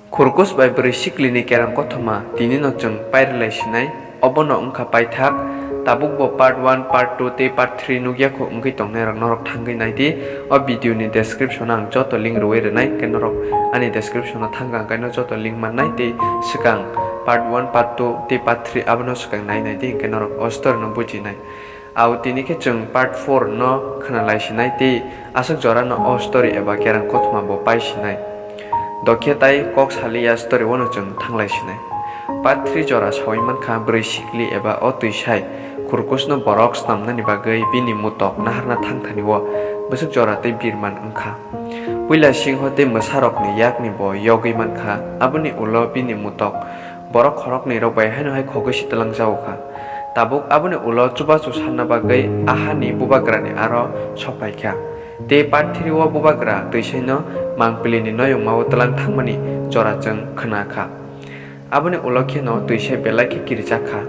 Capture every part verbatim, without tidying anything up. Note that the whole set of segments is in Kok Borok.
Khurkus bai bwrwi siklini kerang kothoma tini no chwng pairwlai sinai, obono wngkha paithak. Tabuk bo part one, part two tei part three nukya kho wngwi tongnai rok norok thangwi nai di. O video ni description o ang joto link rwwi rwnai, hwnkhe norok ani description o thangkha, hwnkhe no joto link mannai tei swkang part one, part two tei part three abono swkang nai nai di, hwnkhe norok o story no bujinai. Au tini khe chwng part four no khwnalai sinai tei aswk jora no o story eba kerang kothoma bo pai sinai. Dokhe tai kok saliya story o no chwng thanglai sinai. Part three jora sawi mankha bwrwi sikli eba o twisai Khurkus no borok snamnani bagwi bini mutok naharna thangthani o bwswk jora tei birman wngkha. Puila singho tei mwsarokni yakni bo yogwi mankha, aboni ulo bini mutok borok khoroknwi rok bai haino hai khogwi si twlangjago kha. Tabuk aboni ulo chubachu sanna bagwi ahani bubagrani aro sokphai kha. Tei part three o bubagra twisaino mangpilini noyungmao twlang thangmani jora chwng khna kha. Aboni ulo kheno twisai belai khe kirijak kha.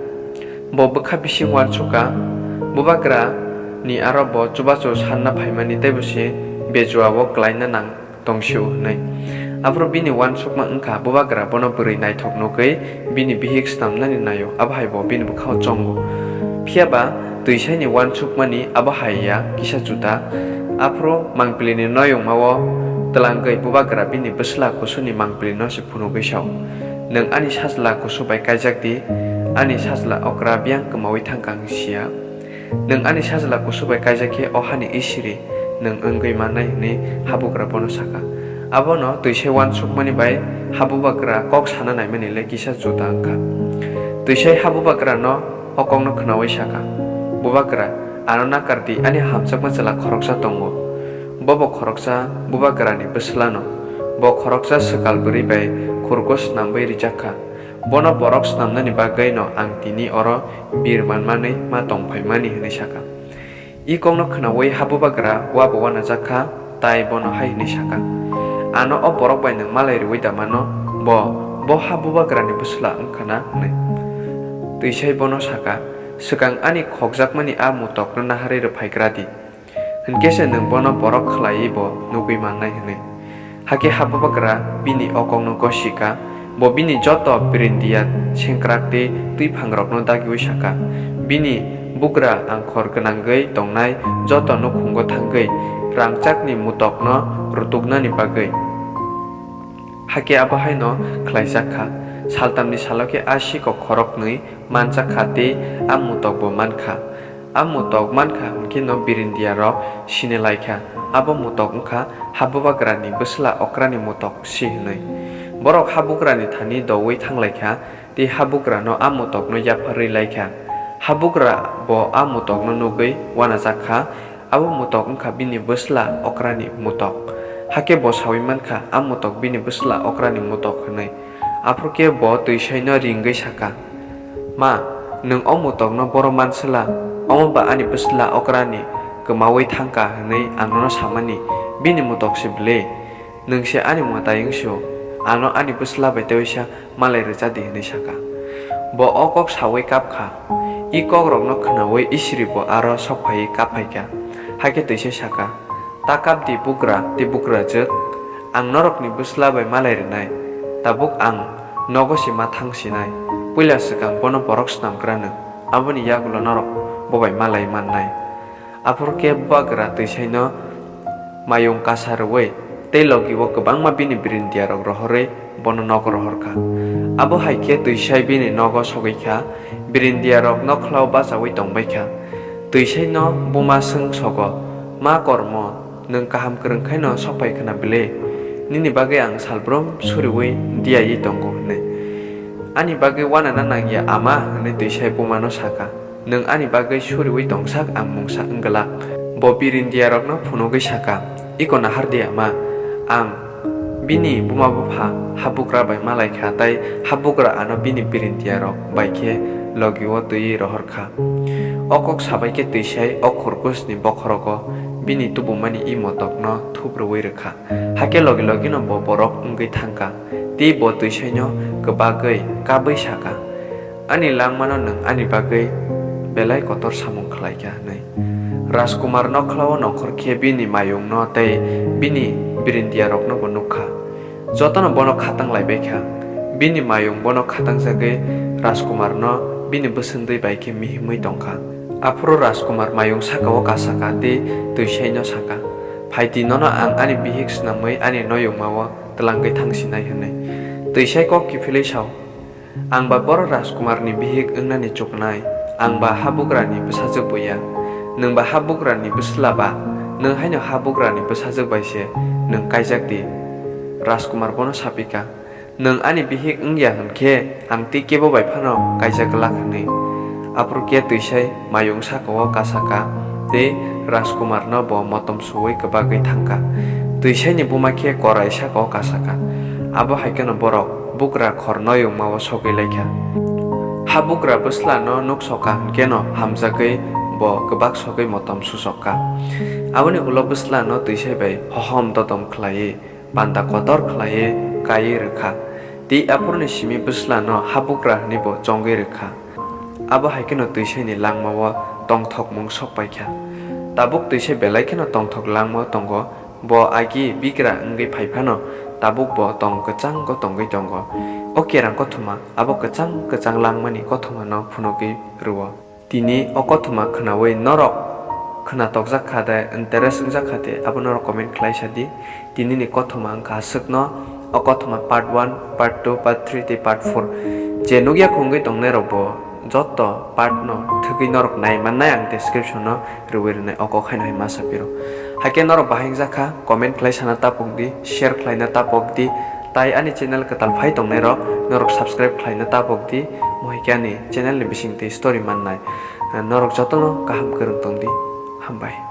Bo bwkha bising uansuk kha, bubagra ni aro bo chubachu sanna phaimani teibo se bejua o klaina nang tongsio hwnwi. Aphuru bini uansukma wngkha, bubagra bono bwrwi naithok nugwi bini bihik snamnani naio, abo hai bo bini bwkhao chongo. Phiya ba twisaini uansukmani abo hai ya kisa juda. Aphuru mangpilini noyungmao twlangwi bubagra bini bwsla kusuni mangpilino se phunugwi sao, "Nwng ani sajla kusu bai kaijak di, ani sajla okra biyang kwmawi thangkha ang sia." Nwng ani sajla kusu bai kaijak khe o hani isiri nwng wngwi mannai, hwnwi habugra bono saka. Abono twisai uansukmani bai habubagra kok sana naimani le kisa juda wngkha. Twisai habubagrano o kokno khnaui saka, "Bubagra, ano nakar di, ani hamjakma chwla khoroksa tongo. Bobo khoroksa bubagrani bwslano. Bo khoroksa swkal bwrwi bai khurgo snamwi rijak kha. Bono borok snamnani bagwino ang tini oro bir manmanwi ma tongphaimani," hwnwi saka. I kokno khnaui habubagra uabo uanajak kha, tai bono hai hwnwi saka, "Ano o borok bai nwng malai rwui da mano? Bo, bo habubagrani bwsla wngkha na?" hwnwi. Twisai bono saka, "Swkang ani khokjakmani a mutokno naharwi rwphaigra di. Hinkhe se nwng bono borok khlaiwi bo nugwi mannai," hwnwi. Hakhe habubagra bini o kokno gosika, bo bini joto birindia sengkrak tei twiphangrokno dagiui saka, "Bini bugra angkhor gwnangwi tongnai joto nukhungo thangwi rangchakni mutokno rutuknani bagwi." Hakhe abo haino khlaijak kha. Saltamni salo khe a sikok khoroknwi manjak kha tei a mutokbo man kha. A mutok man kha hwn khe no birindia rok sini lai kha. Abo mutok wng kha habubagrani bwsla okrani mutok si hwnwi. Borok habugrani thani doui thang lai kha tei habugrano a mutokno yapharwi lai kha. Habugra bo a mutokno nugwi uanajak kha. Abo mutok wng kha bini bwsla okrani mutok. Hakhe bo saui man kha, a mutok bini bwsla okrani mutok hwnwi. Aphuru khe bo twisaino ringwi sa kha, "Ma, nwng o mutokno boro manswla, omo ba ani bwsla okrani kwmaui thang kha hwnwi ang nono samani, bini mutok se bwle? Nwng se ani mwtai wng sio, ano ani bwsla bai teisa malai rwja di," hwnwi sa kha. Bo o kok saui kap kha. I kokrokno khnaui isiri bo aro sok phaiwi kap phai kha. Hakhe twisai sa kha, "Ta kap di bugra tei bugrajwk, ang norokni bwsla bai malai rwnai. Tabuk ang nogo se ma thang sinai. Puila swkang bono borok snamgra nwng, aboni yagulo norok bo bai malai mannai." Aphuru khe bubagra twisaino mayung kasa rwui tei logi-o kwbangma bini birindiarok rohorwi bono nogo rohor kha. Abo hai khe twisai bini nogo sogwi kha, birindiarok nokhlao bachaui tong bai kha. Twisaino buma swng sogo, "Ma kormo, nwng kaham kwrwng khaino sok phai khna bile? Nini bagwi ang salbrum suriui diaiwi tongo," hwnwi. "Ani bagwi uanana nang ya, ama," hwnwi twisai bumano sa kha. "Nwng ani bagwi suriui tongsak ang mungsa wng glak." Bo birindiarokno phunugwi sa kha, "Iko nahar di, ama, ang bini buma bupha habugra bai malai kha, tei habugra ano bini birindiarok bai khe logi-o twiwi rohor kha." O kok sabai khe twisai o khurkusni bokhorogo bini tubumani i motokno thup rwui rwkha. Hakhe logi logino bo borok wngwi thang kha, tei bo twisaino kwbagwi kabwi sa kha, "Ani langmano nwng ani bagwi belai kotor samung khlai kha," hwnwi. Rajkumar nokhlao nongkhor khe bini mayungno tei bini birindiarokno bo nuk kha. Jotono bono khatang laibai kha. Bini mayung bono khatangjagwi Rajkumarno bini bwswndwi bai khe mihimwi tong kha. Aphuru Rajkumar mayung saka-o kasaka tei Twisaino saka, "Phaidi, nono ang ani bihik snamwi ani noyungma-o twlangwi thangsinai," hwnwi. Twisai kok kiphilwi sao, "Ang ba boro Rajkumarni bihik wngnani chuknai, ang ba habugrani bwsajwk bo ya. Nwng ba habugrani bwsla ba, nwng haino habugrani bwsajwk bai se nwng kaijak di." Rajkumar bono saphi kha, "Nwng ani bihik wng ya hwn khe ang tei kebo bai phano kaijak glak," hwnwi. Aphuru khe Twisai mayung saka-o kasaka tei Rajkumarno bo motom suwi kwbagwi thang kha. Twisaini buma khe korai saka-o kasaka. Abo hai kheno borok bugra khor noyungma-o sogwi lai kha. Habugra bwslano nuk soka hwn kheno hamjagwi bo kwbak sogwi motom susok kha. Aboni ulo bwslano Twisai bai hohom dodom khlaiwi, panda kotor khlaiwi kaiwi rwkha. Tei aphuruni simi bwslano habugra hwnwi bo chongwi rwkha. Abo hai kheno Twisaini langmao tongthokmung sok pai kha. Tabuk Twisai belai kheno tongthok langmao tongo. Bo agi bigra wngwi phai phano tabuk bo tong kwchango tongwi tongo. O kerang kothoma abo kwchang kwchang langmani kothomano phunugwi rwo. Tini o kothoma khwnawi norok khwnatokjak kha de, interest wngjak kha de, abo norok comment khlai sa di. Tinini kothoma wngkha aswkno, o kothoma part one, part two, part three tei part four. Je nukya khungwi tongnai rok bo joto part no thwgwi norok nai mannai ang description no rwwi rwnai, o kok haino hai masa piro. Haikhe norok bahai wngjak kha, comment khlai sana tapok di, share khlaina tapok di, tai ani channel kwtal phai tongnai rok norok subscribe khlaina tapok di, mohai khe ani channel ni bising twi story mannai. Norok jotono kaham kwrwng tong di. Hambai.